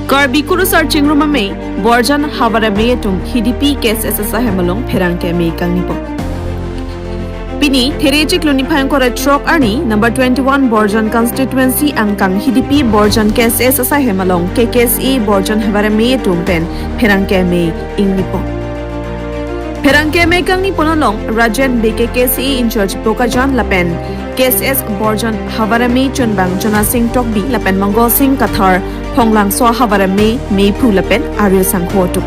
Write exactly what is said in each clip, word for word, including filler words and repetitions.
Karbi Kurusar Chingrum Amei, Borjan Havar Amei atum Hidipi K S S asaihem along pherangke amei kangnipo. Pini, There chiklo niphai ingkoi ra throk arni, number twenty-one Borjan Constituency angkang Hidipi Borjan K S S asaihem along K K S A Borjan Havar Amei atum pen pherangke amei ingnipo. Pherangke amei kangnipo along Rajen B K K S A in-charge Bokajan lapen K S S Borjan Havar Amei chunbang Jona Sing Tokbi lapen Mongol Sing Kathar Phonglangso Havar Amei, meiphu lapen ario sangho atum.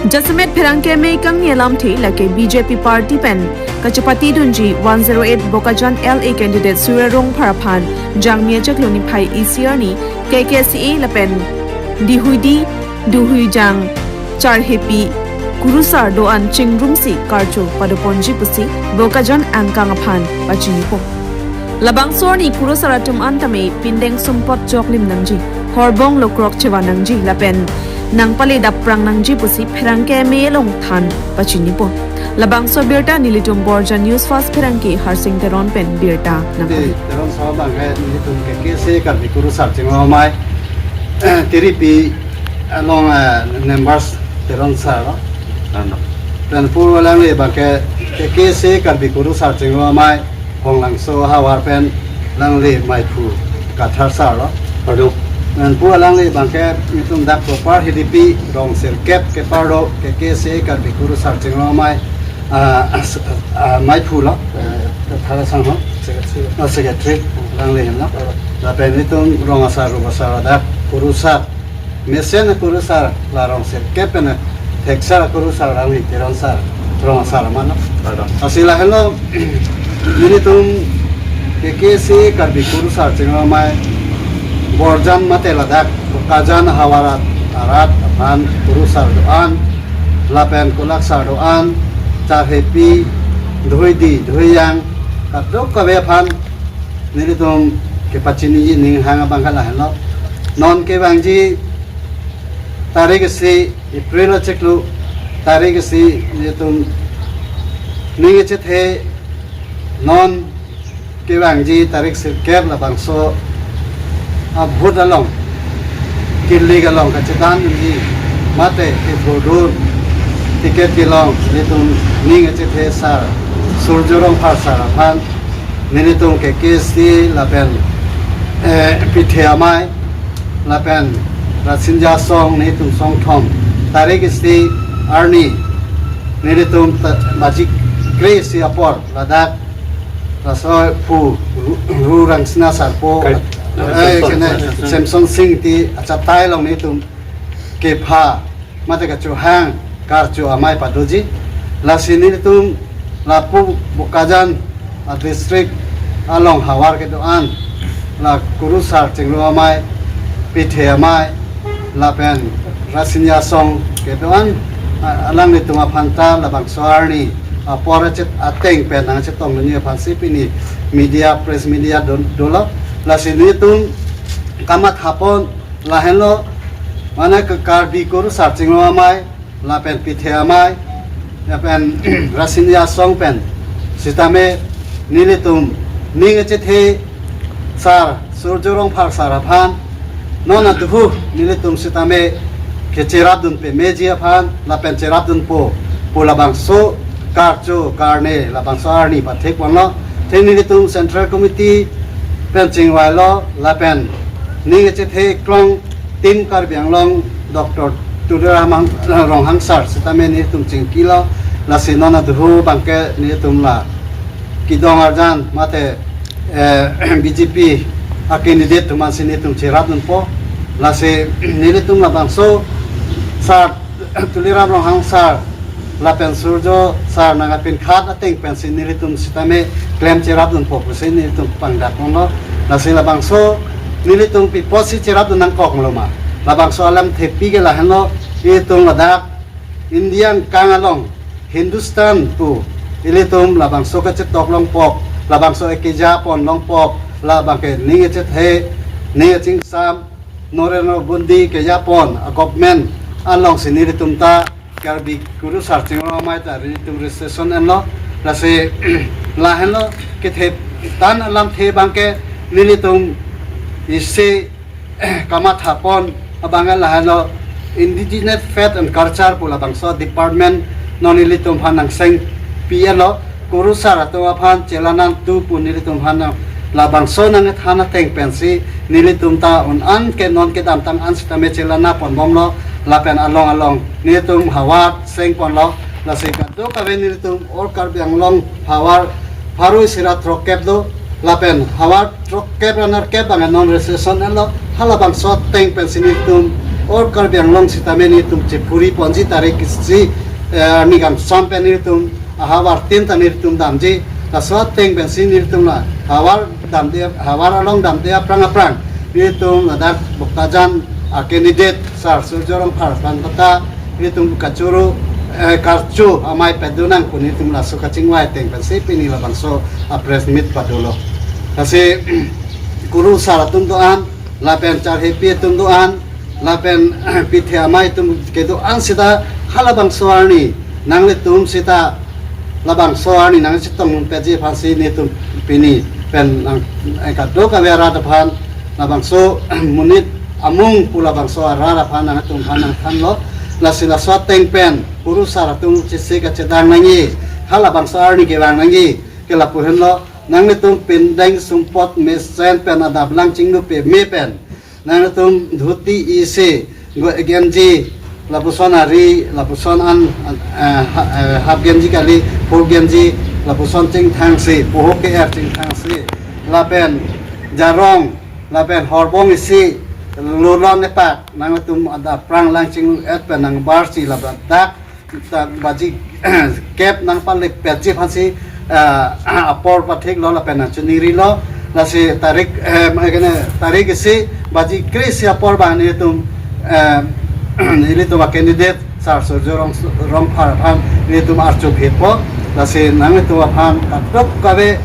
Jasemet pherangke amei kangni alamthe lake B J P party pen kachepatedunji one zero eight Bokajan L A candidate Surya Rongphar aphan Jangmi achiklo niphai isi arni K K S A lapen Dihuidi Duhuijang Charhepi Kurusar do-an chingrumsi karcho padoponji pusi Bokajan angkang aphan pachinipo. Labangso arni Kurusar atum an tame pindeng sumpot joklim nangji, horbong lokrok chevan nangji lapen nangpale dapprang nangji pusi pherangke amei along than pachinipo. Labangso abirta nelitum Borjan News Fast pherangke Harsing Teron pen birta nangpale. Teron sir abang ke nelitum K K S A Karbi Kurusar Chingrum Amei, eh, Tiripi along, eh, members Teron sir lo. Ano. Pen pu alangli abang ke K K S A Karbi Kurusar Chingrum Amei Phonglangso Havar pen alangli meiphu Kathar sir lo. Ano. Pen pu alangli abang ke nelitum dak proper Hidipi rong sirkep kepar do K K S A Karbi Kurusar Chingrum Amei, ah, as-, ah, meiphu lo, eh, Kathar sangho. Secretary. Oh, secretary alangli lo. Lapen nelitum rong asar, rong asar dak Kurusar mesen Kurusar la rong sirkep pen theksar Kurusar alangli Teron sir, rong asar mano. Ano. Lasi lahenlo nelitum K K S A Karbi Kurusar Chingrum Amei Borjan mate ladak Bokajan Havar arat aphan Kurusar do-an lapen Kulaksar do-an, Charhepi, Duhuidi, Duhuijang, kadokave aphan nelitum kepachini ning hang abang ke lahenlo. Non kevangji tarik isi April achiklo, tarik isi nelitum ning kechethe, non kevangji tarik sirkep labangso a-vote along kilik along kachethandunji mate kebordun ticket kelong nelitum ning kechethe sir Surjo Rongphar sir aphan nelitum K K S A lapen, eh, Pithe Amei lapen Rasinja Asong nelitum songthom tarik isi arni nelitum ta-, baji kre-isi apor ladak laso pu Ru-, Ru Rangsina Sarpo, Kai-, eh, Samson. Kene Samson. Samson Sing ti achatai along nelitum kepha mate kachohang karcho amei padoji. Lasi nelitum lapu Bokajan a-district along havar kedo-an, la Kurusar Chingrum Amei, Pithe Amei, lapen Rasinja Asong kedo-an, a-, alanglitum aphanta labangso arni apor achet ateng pen nangchetongdunji aphansi pini media, press media do, dolo. Lasi nelitum kamathapon lahenlo, mane ke Karbi Kurusar Chingrum Amei, lapen Pithe Amei, lapen Rasinja Asong pen sitame nelitum ning kechethe sir Surjo Rongphar sir aphan non aduhu nelitum sitame kecherapdun pemeji aphan lapen cherapdunpo pu labangso karcho karne labangso arni pathekponlo. Te nelitum Central Committee pen chingvailo lapen ning kechethe klong Team Karbi Anglong Doctor Tuliram Ang-, Ronghang sir sitame nelitum chingkilo, lasi non aduhu abangke nelitum la kidong arjan mate, eh, B J P a-candidate atum ansi nelitum cherapdunpo, lasi nelitum labangso sir Tuliram Ronghang sir lapen Surjo sir nangpinkhat ateng pensi nelitum sitame klem cherapdunpo pusi nelitum pangdakponlo. Lasi labangso nelitum pi apotsi cherapdun nangkoklo ma? Labangso alamthepi ke lahenlo, ilitum ladak India angkang along Hindustan pu ilitum labangso kachetok longpok, labangso ekejapon longpok, labangke ning kechethe, ning kachingsam, Narendra Modi kejapon a-government alongsi nelitum ta Karbi Kurusar Chingrum Amei ta nelitum registration enlo, lasi lahenlo kethe tan alamthe abangke nelitum isi kamathapon Abang lahelo Indigenous Faith and Culture pu labangso department non nelitum aphan nangseng pi-etlo. Kurusar atum aphan chelang nangtu pu nelitum aphan nang labangso nangthan ateng pensi nelitum ta un-an ke non kedamtang an sitame chelang ponbomlo. Lapen along along nelitum havar sengponlo. Lasi kadokave nelitum All Karbi Anglong havar pharo isi ra throkkep do. Lapen havar throkkep ra nerkep abang non registration etlo. Halabangso ateng pensi nelitum All Karbi Anglong sitame nelitum chephuri ponji tarik isi, eh, arni kangsam pen nelitum ahavar tin ta nelitum damji. Laso ateng pensi nelitum la havar damde, havar along damde aphrang aphrang nelitum ladak Bokajan a candidate Sar Surjya Rongphar aphan kata nelitum kachoro, eh, karcho amei padu nang pu nelitum laso kachingvai ateng pensi pini labangso a press meet padolo. Lasi kurusar atum do-an, lapen charhepi atum do-an, lapen pithe amei atum kedo-an sita halabangso arni nanglitum sita labangso arni nangchetong petji aphansi nelitum pini pen nang, eh, kadokave arat aphan labangso monit amung pu labangso arat aphan nangtum aphan nangthanlo. Lasi laso ateng pen kurusar atum chisi kachedang nangji, halabangso arni kevang nangji ke lapu henlo. Nanglitum pindeng sumpot mesen pen adap lang chinglu peme pen nangtum dhoti isi, go genji, lapuson ari, lapuson an, eh, ha-, eh, half genji kali, full genji, lapuson chingthangsi, pohok ke-er chingthangsi, lapen jarong, lapen horbong isi, lulon epak, nangtum adap aphrang lang ching-et pen nangbarsi ladak ta baji kep nangpale petji aphansi, ah, apor pathiklo lapen nangchiningrilo. Lasi tarik, eh, kene tarik isi baji kre isi apor abang nelitum, eh, nelitum a candidate Sar Surjya Rong, Rongphar aphan nelitum archo phitpo. Lasi nanglitum aphan kadokave,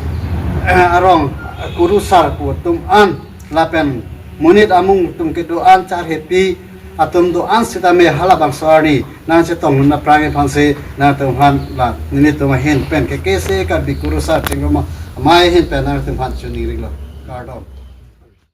eh, arong kurusar pu atum an lapen monit amung atum kedo-an charhepi atum do-an sitame halabangso arni nangchetong aphrang aphansi nangtum aphan la nelitum ahin pen ke kese Karbi kurusar chingrum amei ahin pen nangtum aphan chiningrilo. Kardom.